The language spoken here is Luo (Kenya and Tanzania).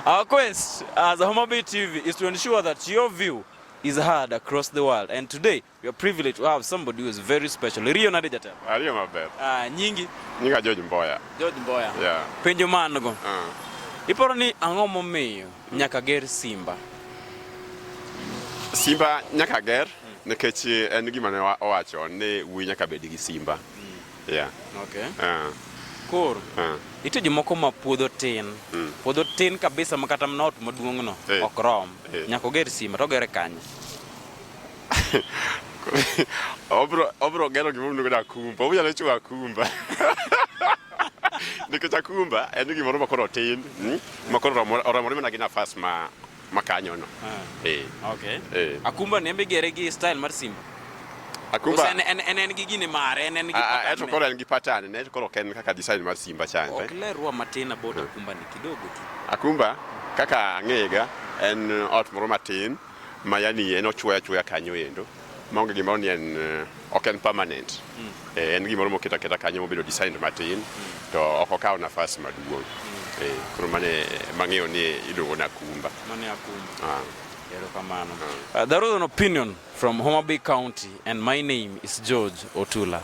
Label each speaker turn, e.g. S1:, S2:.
S1: Our quest as Homa Bay TV is to ensure that your view is heard across the world. And today we are privileged to have somebody who is very special. Iriyo nade jatelo?
S2: Ariyo maber.
S1: Ah, nyingi?
S2: Nyinga George Mboya.
S1: George Mboya.
S2: Yeah.
S1: Penjo man go. Iparo ni ang'o momiyo nyaka ger Simba?
S2: Simba nyaka ger nikech en gima ne owacho ni wuoyi nyaka bed gi simba. Yeah.
S1: Okay.
S2: Koro
S1: nitie jomoko ma puodho tin. Puodho tin kabisa ma kata mana ot maduong' no ok rom. Nyaka oger simba to ogere kanye?
S2: Obro gero gima iluongo ni akumba. Onyalo chwo akumba. Nikech akumba en gimoro ma koro tin, ma koro oromore mana gi nafas ma ma kanyo no.
S1: Eh. Okay. Akumba ni embe igere gi style mar simba.
S2: Akumba
S1: Koso en en en, en gi gine mare, en en gi
S2: Ah, ah,
S1: pattern
S2: eto
S1: ne.
S2: koro en gi pattern ne, to koro ok en kaka design mar simba chande.
S1: Ok lerwa matin about akumba ni kidogo tu.
S2: Akumba kaka ang'eyega en ot moro matin ma yani en ochwoya achwoya kanyo endo maonge gimoro ni en ok en permanent. Eh, en gimoro moket aketa kanyo mobedo designed matin to ok okaw nafas maduong'. Eh, koro mane mang'eyo ni iluongo ni akumba.
S1: Mano e akumba.
S2: Ah.
S1: Erokamano. That was an opinion from Homa Bay County and my name is George Otula.